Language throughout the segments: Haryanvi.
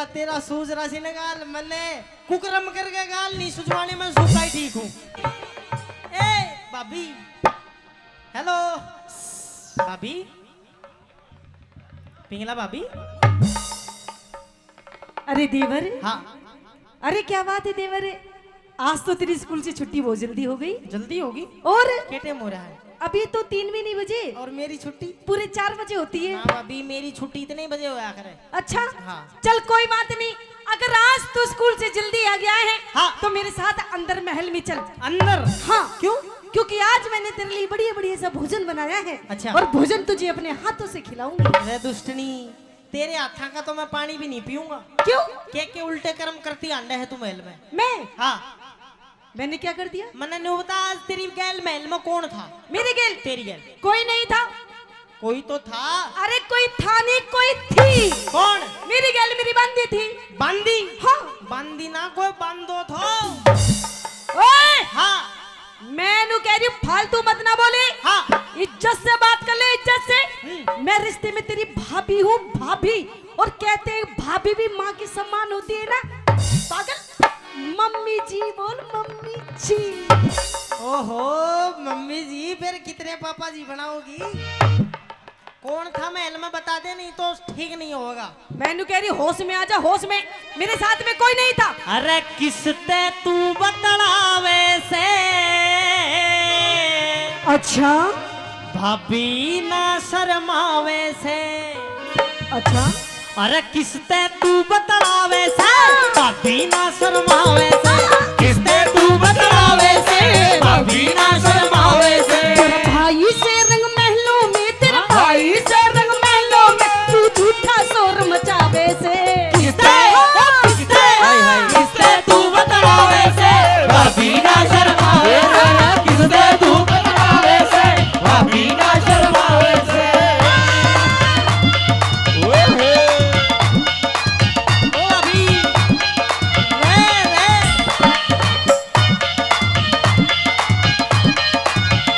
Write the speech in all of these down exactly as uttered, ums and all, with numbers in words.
तेरा सूझ रहा सी ना गाल, मन्ने कुकरम करके गाल नहीं सुझवाने में सूखा ही ठीक हूँ। ए भाभी, हेलो भाभी, पिंगला भाभी। अरे देवर। हाँ। अरे क्या बात है देवर, आज तो तेरी स्कूल से छुट्टी बहुत जल्दी हो गई। जल्दी होगी? और के टाइम हो रहा है? अभी तो तीन भी नहीं बजे। और मेरी छुट्टी? पूरे चार बजे होती है। ना भाभी, मेरी छुट्टी इतने बजे होया करे। अच्छा? हाँ। चल कोई बात नहीं, अगर आज तू स्कूल से जल्दी आ गया है, हाँ। तो मेरे साथ अंदर महल में चल। अंदर? हाँ। क्यों? क्योंकि आज मैंने तेरे लिए बढ़िया बढ़िया सा भोजन बनाया है। अच्छा। और भोजन तुझे अपने हाथों से खिलाऊंगी। अरे दुष्टनी, तेरे हाथा का तो मैं पानी भी नहीं पीऊंगा। क्यों? के के उल्टे कर्म करती आंडे है तू महल में। मैं? हाँ। मैंने क्या कर दिया? मन्ने न्यू बता, आज तेरी गैल महल में कौन था? मेरी गैल? तेरी गैल। कोई नहीं था। कोई तो था। अरे कोई था नहीं, कोई थी। कौन? मेरी गैल मेरी बांदी थी। बांदी? हाँ। बांदी ना, कोई बांदो थो। ओए! हाँ। मैं नू कह रही हूँ, फालतू मत ना बोले। हाँ। इज्जत से बात कर ले, इज्जत से। हम्म। मैं रिश्ते में तेरी भाभी हूँ, भाभी। और कहते हैं भाभी भी माँ के समान होती है ना। पागल। मम्मी जी बोल, मम्मी जी। ओहो, मम्मी जी, फिर कितने पापा जी बनाओगी? कौन था महल में, बता दे, नहीं तो ठीक नहीं होगा। मैं नू कह रही, होश में आ जा, होश में। मेरे साथ में कोई नहीं था। अरे किसते तू बतलावे से? अच्छा। भाभी ना शर्मावे से। अच्छा। अरे किसते तू बतलावे से? भाभी ना शर्मावे से। किसते तू बतलावे से? भाभी ना शर्मावे से। तेरा भाई से रंग महलों में, तेरा हाँ। भाई से रंग महलों में, तू झूठा शोर मचावे से। किसते? हाँ। किसते? हाय, हाय। किसते तू बतलावे से? भाभी ना शर्मावे से। किसते तू बतलावे से? भाभी ना शर्मावे से। ओए होए। ओ अभी। रे, रे।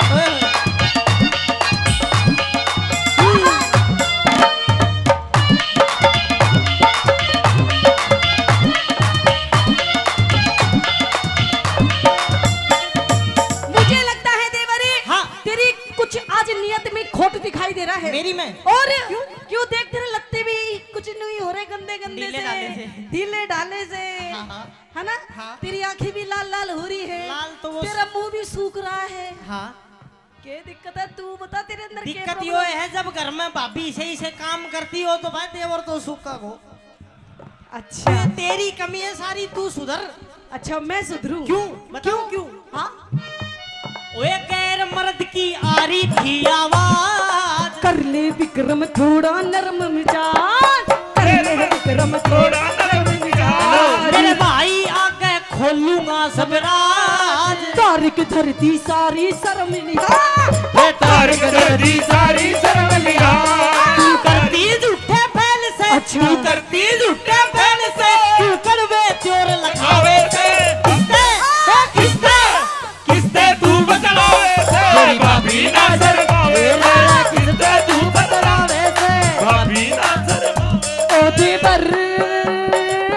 ओए होए। मुझे लगता है देवरे, हाँ। तेरी कुछ आज नियत में खोट दिखाई दे रहा है। मेरी में? और क्यों? क्यों देख, तेरे लत्ते भी कुछ नहीं हो रहे, गंदे गंदे ढीले से, ढाले से। ढीले ढाले से। हाँ, हाँ। है ना? हाँ। तेरी आंखें भी लाल लाल हो रही है। लाल तो वो तेरा मुंह भी सूख रहा है। हाँ। के दिक्कत है, तू बता, तेरे अंदर के दिक्कत problem यो है? है, जब घर में भाभी सही से काम करती हो तो भाई देवर तो सूखा को। अच्छा। ये तेरी कमी है सारी, तू सुधर। अच्छा, मैं सुधरूं? क्यों? बताओ। क्यों, क्यों? हाँ? ओए गैर मर्द की आ रही थी आवाज। कर ले विक्रम थोड़ा नरम मिजाज, कर ले विक्रम थोड़ा नरम मिजाज। मेरे भाई आके खोलूंगा सब राज। तारिक धरती सारी शर्म लिहाज। हे तारिक धरती सारी शर्म लिहाज। तू करती झूठे फैल से, अच्छा। तू करती झूठे फैल से, तू कड़वे चोर लखावे से। किसते? हे किसते? किसते तू बतलावे से? तेरी भाभी ना शर्मावे से। किसते तू बतलावे से? भाभी ना शर्मावे। ओ देवर,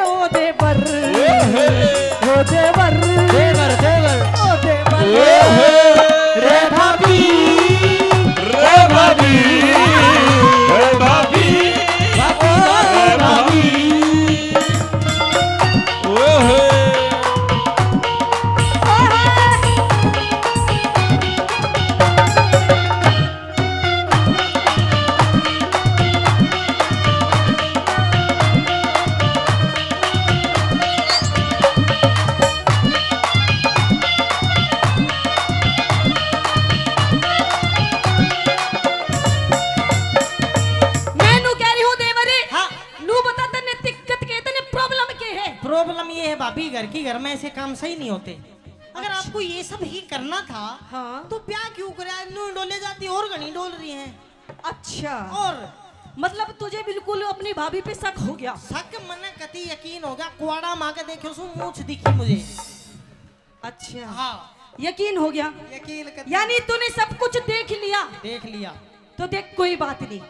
ओ देवर, ओए होए। ओ देवर, देवर, देवर। ओ देवर। ओए होए। रे भाभी, रे भाभी, रे भाभी, रे भाभी। ओए होए। मैं नू कह रही हूँ देवरे, हाँ। नू बता तन्ने दिक्कत के, तन्ने problem के है? Problem ये है भाभी, घर की घर में ऐसे काम सही नहीं होते। अगर अच्छा। आपको ये सब ही करना था, हाँ। तो ब्याह क्यों कराया? नू डोले जाती और घणी डोल रही हैं। अच्छा। और? मतलब तुझे बिल्कुल अपनी भाभी पे शक हो गया? शक मने कति यकीन हो गया, कुआड़ा माँ के देखे सु मूछ दिखी मुझे। अच्छा। हाँ। यकीन हो गया? यकीन कति। यानी तूने सब कुछ देख लिया? देख लिया। तो देख, कोई बात नहीं,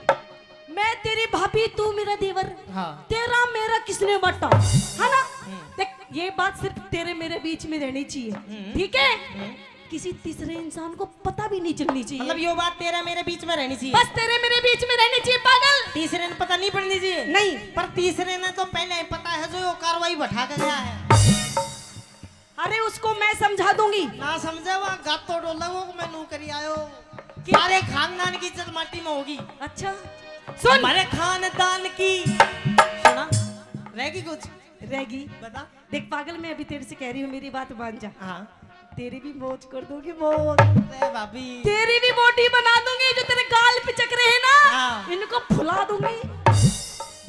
मैं तेरी भाभी, तू मेरा देवर। हाँ। तेरा मेरा किसने बांटा, है ना? हम्म। देख, ये बात सिर्फ तेरे मेरे बीच में रहनी चाहिए, हम्म। ठीक है? हम्म। किसी तीसरे इंसान को पता भी नहीं चलनी चाहिए। मतलब, यो बात तेरे मेरे बीच में रहनी चाहिए। बस तेरे मेरे बीच में रहनी चाहिए, पागल। तीसरे ने पता नहीं पड़नी चाहिए। नहीं। पर तीसरे ने तो पहले ही पता है, जो यो कार्रवाई बैठा के गया है। अरे, उसको मैं समझा दूंगी। ना समझे, वहाँ गातो डोले वो, मैं नू करी आयो। क्या? सारे खानदान की इज्जत माटी में होगी। अच्छा, सुन। हमारे खानदान की, सुना, रहेगी कुछ? रहेगी। बता। देख पागल, मैं अभी तेरे से कह रही हूँ, मेरी बात मान जा। हाँ। तेरी भी मौज कर दूंगी, मौज। अरे भाभी। तेरी भी body बना दूंगी, जो तेरे गाल पिचक रहे हैं ना, हाँ। इनको फुला दूंगी।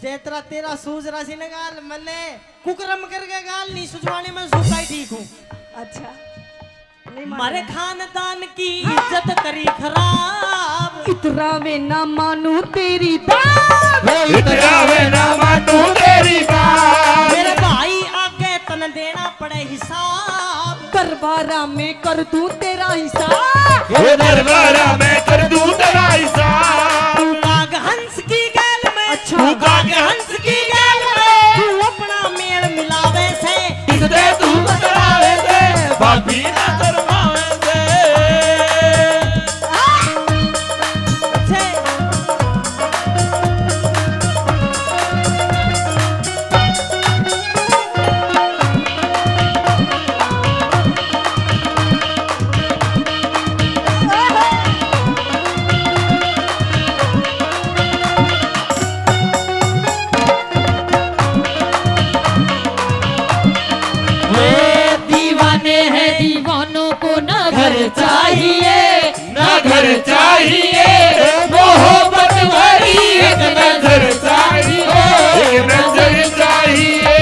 जेतरा तेरा सूज रहा सी ना गाल, मन्ने कुकरम करके गाल नहीं सुजवाने में सूखा ही ठीक हूँ। अच्छा, नहीं मारे मानना। खानदान की हाँ। इज्जत करी खराब। इतरा में ना मानू तेरी बात। ओ इतरा में ना मानू तेरी बात। मेरे भाई आगे तन देना पड़े हिसाब। दरबारा में कर दूं तेरा हिसाब। ओ दरबारा में कर दूं तेरा हिसाब। तू नाग हंस की गैल में, अच्छा। तू नाग हंस की गैल में, तू अपना मेल मिलावे से। किसते तू बतलावे से, भाभी ना शर्मावे से। वे दीवाने हैं, दीवानों को ना घर चाहिए, ना घर चाहिए, मोहब्बत भरी एक नजर चाहिए, एक नजर चाहिए।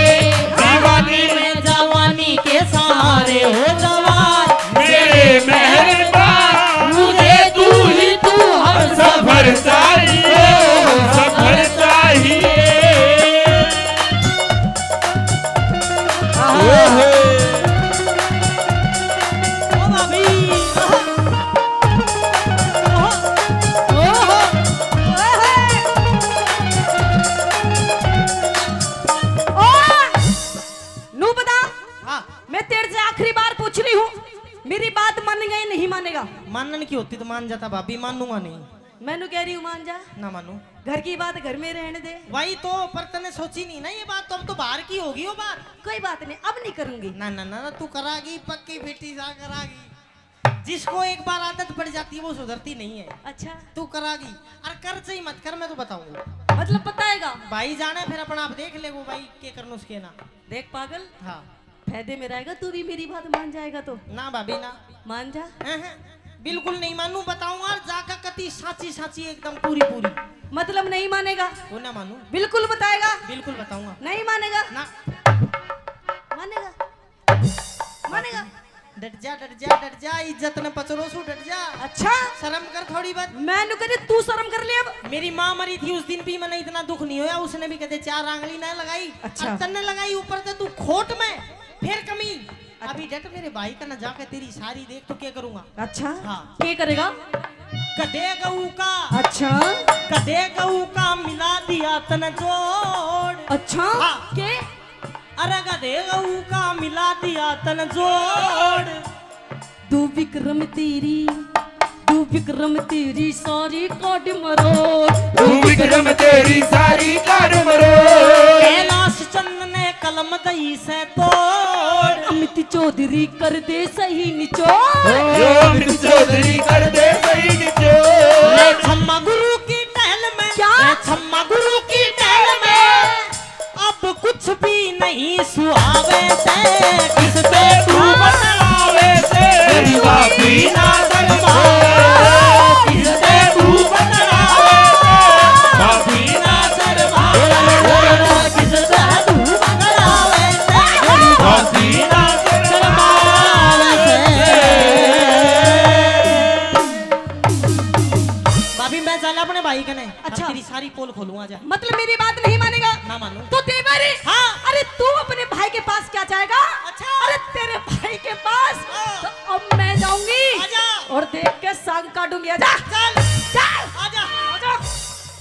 दीवानी में जवानी के सहारे हो जवान, मेरे मेहरबान, मुझे तू ही तू हम सफर चाहिए, सफर चाहिए। ओहो। ओ भाभी। ओहो। ओहो। ओ, नू बता। हाँ। मैं तेरे से आखिरी बार पूछ रही हूँ, मेरी बात मानेगा या नहीं मानेगा? मानन की होती तो मान जाता भाभी, मानूंगा नहीं। मैं नू कह रही हूँ, मान जा। ना मानू। घर की बात घर में रहने दे। वही तो, पर तने सोची नहीं ना ये बात, तो अब तो बाहर की होगी वो बात। कोई बात नहीं, अब नहीं करूंगी। ना, ना, ना, ना, तू करागी, पक्की बेटी जा करागी। जिसको एक बार आदत पड़ जाती है, वो सुधरती नहीं है। अच्छा। तू करागी, और कर चाहे मत कर, मैं तो बताऊंगा। मतलब बताएगा? भाई जाने, फिर अपना आप देख ले वो भाई के करनो उसके ना। देख पागल। हाँ। फायदे में रहेगा, तू भी मेरी बात मान जाएगा तो। ना भाभी ना। मान जा। हैं, हैं, बिल्कुल नहीं मानू, बताऊंगा और जाकर कती साची साची एकदम पूरी पूरी। मतलब नहीं मानेगा? वो ना मानू। बिल्कुल बताएगा? बिल्कुल बताऊंगा। नहीं मानेगा? ना। मानेगा? मानेगा? डट जा, डट जा, डट जा, इज्जत ने पचरो सू, डट जा। अच्छा? शर्म कर थोड़ी बहुत। मैं नू कह रही, तू शर्म कर ले अब। मेरी माँ मरी थी उस दिन भी मैंने इतना दुख नहीं होया, उसने भी कदे चार आंगली ना लगाई। अच्छा। और तन्ने लगाई ऊपर से तू खोट में, फिर कमी। अच्छा। अभी डट मेरे भाई का ना जाके तेरी सारी देख तू क्या करूंगा। अच्छा। हाँ। क्या करेगा? गधे गऊ का। अच्छा। गधे गऊ का मिला दिया तन जोड़। अच्छा। हाँ। के? अरे गधे गऊ का मिला दिया तन जोड़। दू विक्रम तेरी, दू विक्रम तेरी सारी काट मरोड़। दू विक्रम तेरी सारी काट मरोड़। कैलाश चंद ने कलम दई से तोड़। अमित चौधरी कर दे सही निचोड़। यो अमित चौधरी कर दे सही निचोड़। ले छम्मा गुरु की टहल में। क्या? ले छम्मा गुरु की टहल में। अब कुछ भी नहीं सुहावे से, किसते तू बतलावे से, मेरी भाभी ना शर्मावे, किसते तू बतलावे से, भाभी ना शर्मावे, किसते तू बतलावे से, मेरी भाभी ना शर्मावे से। भाभी, मैं चल अपने भाई कने। अच्छा। तेरी सारी पोल खोलूं, आजा। मतलब मेरी बात नहीं मानेगा? ना मानू। तो देवर, हाँ। अरे तू अपने भाई के पास क्या जाएगा? अच्छा। अरे तेरे भाई के पास हाँ। तो अब मैं जाऊंगी। आजा। और देख के संग काटूंगी, आजा। चल।